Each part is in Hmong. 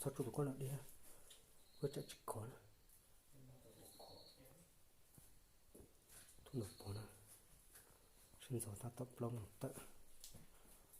Txhob tsuj tus koj los diam, koj tsam tsis khov na. Tus no pov na, sib ntxov tab tom plaub moos tawm,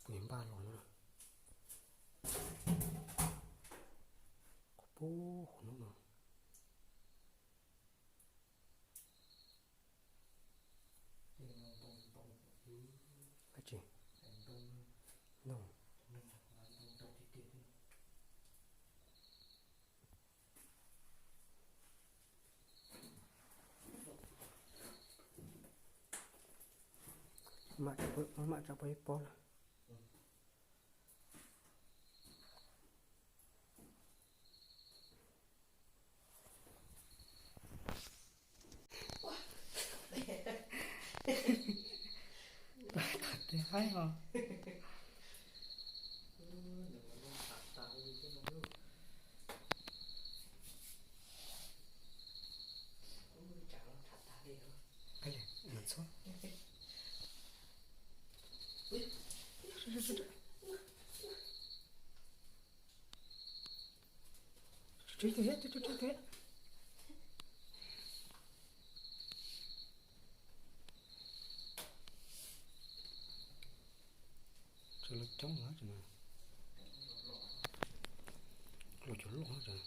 tus npaj los no. Qhov pub qhov no no. Dab tsi? No. Mam tsa pov ib pob na. Tham tias haib os. Ntxhuab. Tsuj tug thiab, tsuj tug thiab. Tsuj loj coob lawm, los cov loj. Los coob.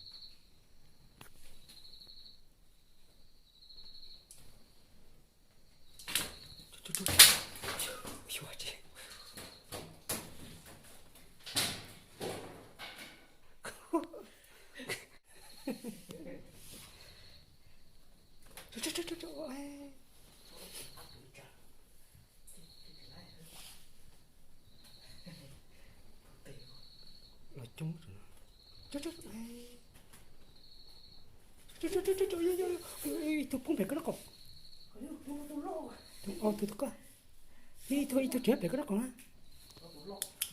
Ib tug poob pem koj lub qab. Tus, tus koj. Ib tug, ib tug tseem pem koj lub qab na.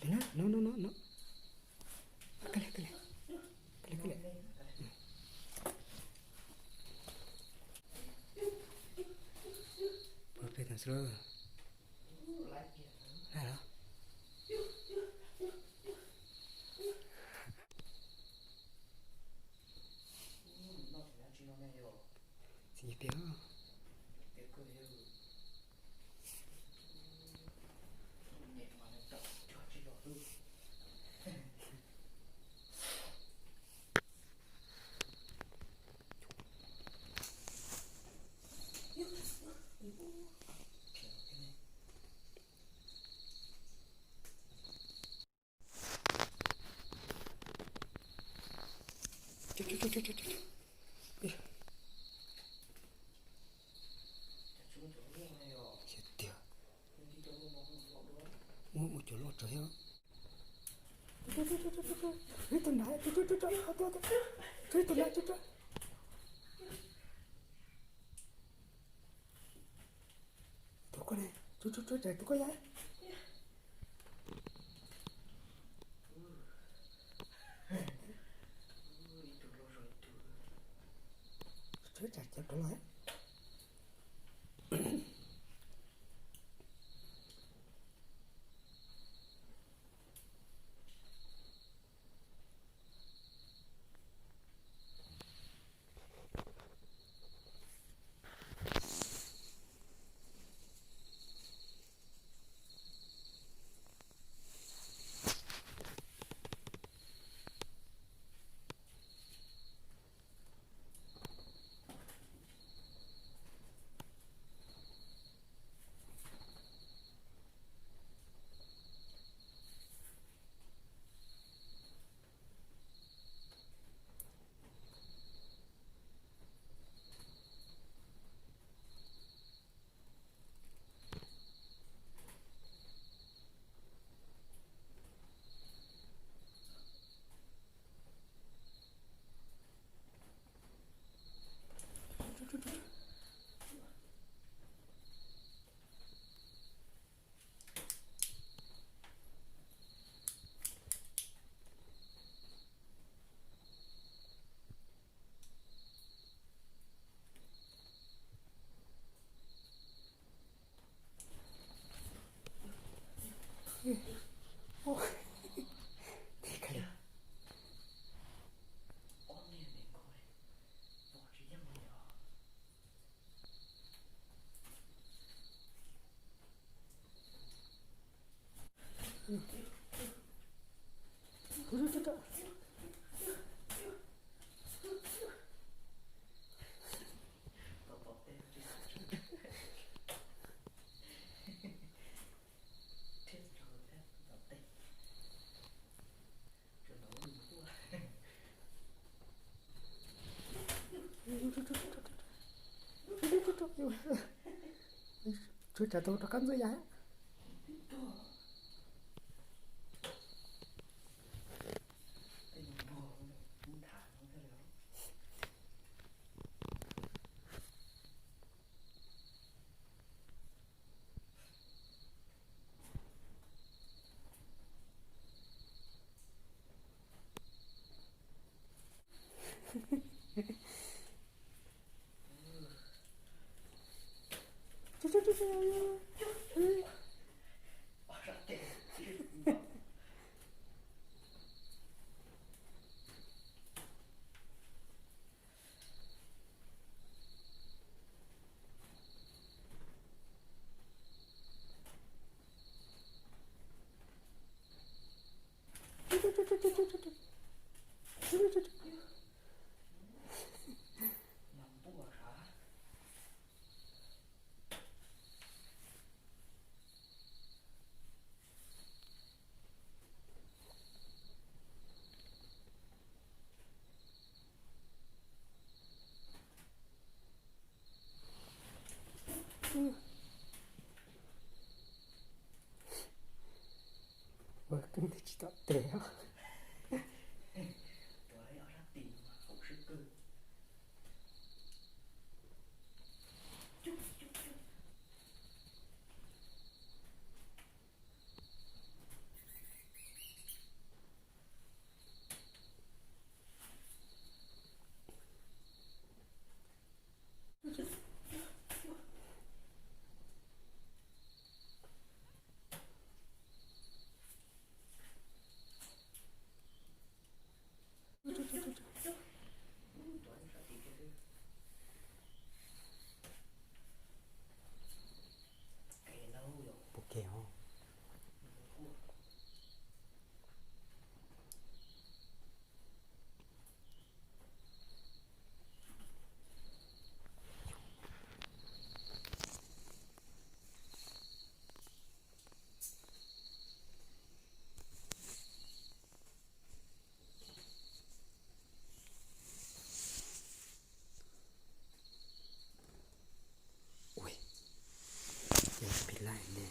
Pem na, no no no no. Kali kali kali kali. Peb tas xwb. Laj los? Txiv tiag. Tiag tiag. Muaj, muaj cov loj tsawv thiab. Ib tug nrad, ib tug nrad. Tus koj ne, tus, tus, tus, tus koj ya. Tsuas tsam cov rov los. Tshuav tsam tus rov qab ntxuav yam. Ua koj ntawd tsis tom tes os. Puas kev os? Ui, ces pis laij ne.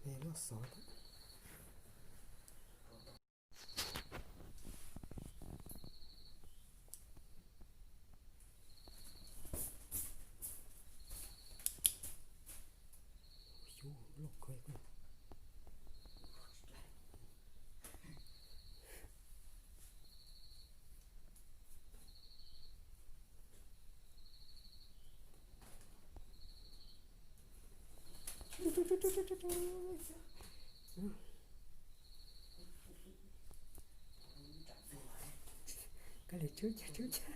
Loj xov. Xyov loj kawg. Koj li tub cag tub cag.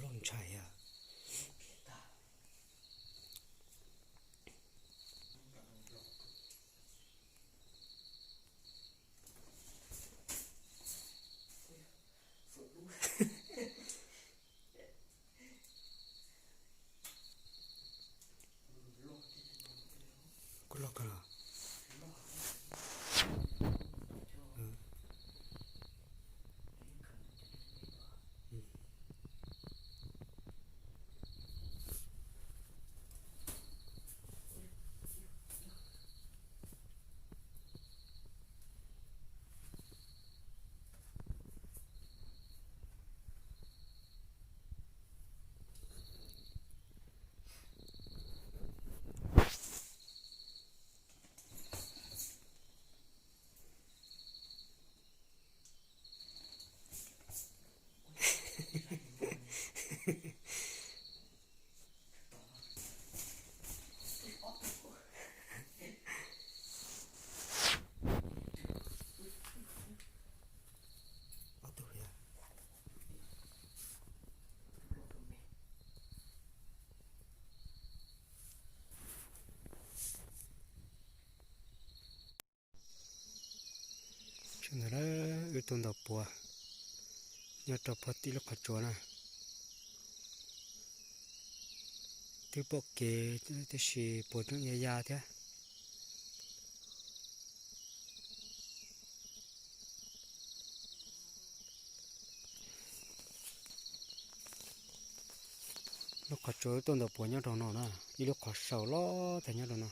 Loj ntshai a. Kuj loj kawg los. Ob tug yog. Ntawd wb tuaj ntaus puav nyob rau puag tim lub qhov tsua na. Twb pom kev tiam sis puav tseem ya ya thiab. Lub qhov tsua wb tuaj ntaus puav nyob rau no na, ib lub qhov saum loj tag nyob rau no.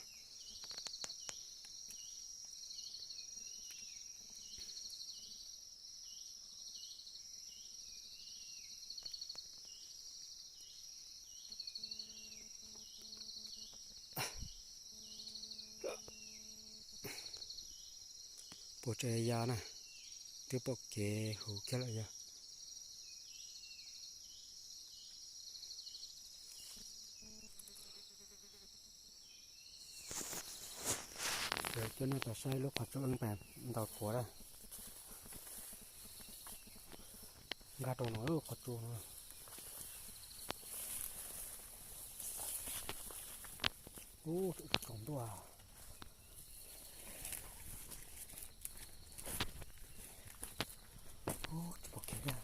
Puav tseem ya na, twb pom kev huv kiag lawm yog. Coj nej tos saib lub qhov tsua wb ntaus puav na. Nkag rau no lub qhov tsua no. Ub, tsoom ntuj. Ub, tsis pom kev li.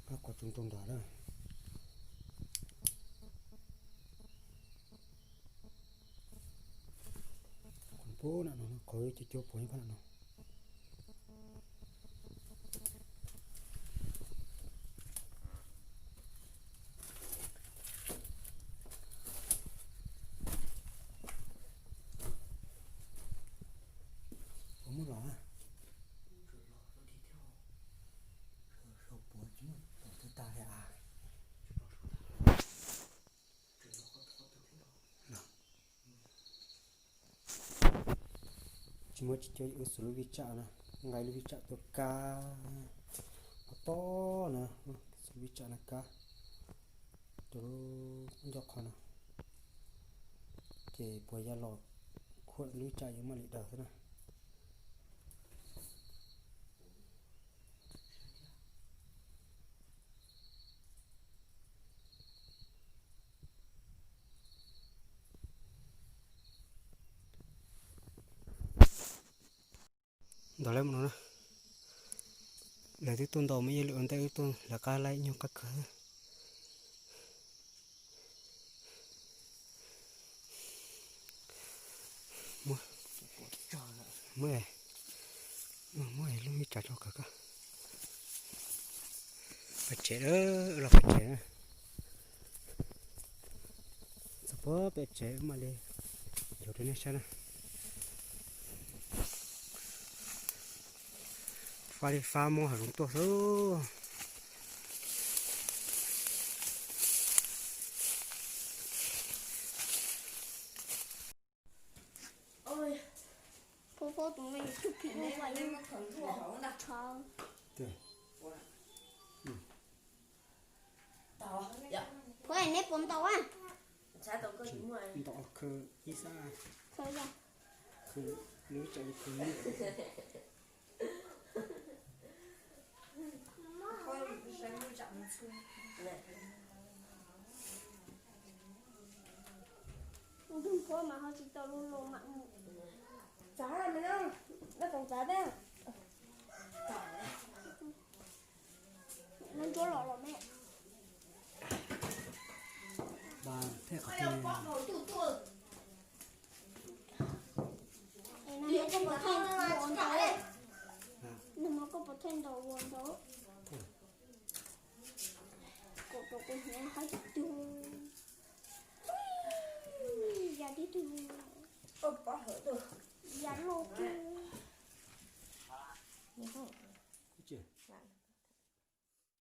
Qhov tsua rau nrad na. Qhov pub na no, qhov cuab cuab puav ib phab no. Puas muaj los? Sau puav tsis muaj los twb tag li a. Tsis muaj tsis cuab, wb xuas lub vij tsam na, nqa lub vij tsam tuaj kab qhov tob na, xuas lub vij tsam no kab rau lub ncauj qhov no, ces puav ya los khuam lub vij tsam yuav mam li daws xwb na. Ntawm lawv mus no na, lawv twb tuaj ntaus me yej lwm ua ntej, wb tuaj lawv qab laij ib nyuag qab kawg. Muab, muab lub vij tsam tso kawg koj. Pem tsev, los pem tsev na. Txog pem tsev mam li yuav rau nej saib na. Fab li fab muab hav zoov tuaj xwb. Tus Tus phim no ua ib tshov. Puas neb puas ntaus a? Ntaus khw ib sab. Khw yog khw lub tsev khw. Ntug nphuab mas ho tsis tau lub lus mam mus. Txav no, no txav teb. Lub nruab los los me. Nag hmo koj puas thaij ntaus ua ntau? Nag hmo koj puas thaij ntaus ua ntau? Kaum rau kuv hniav hab tsis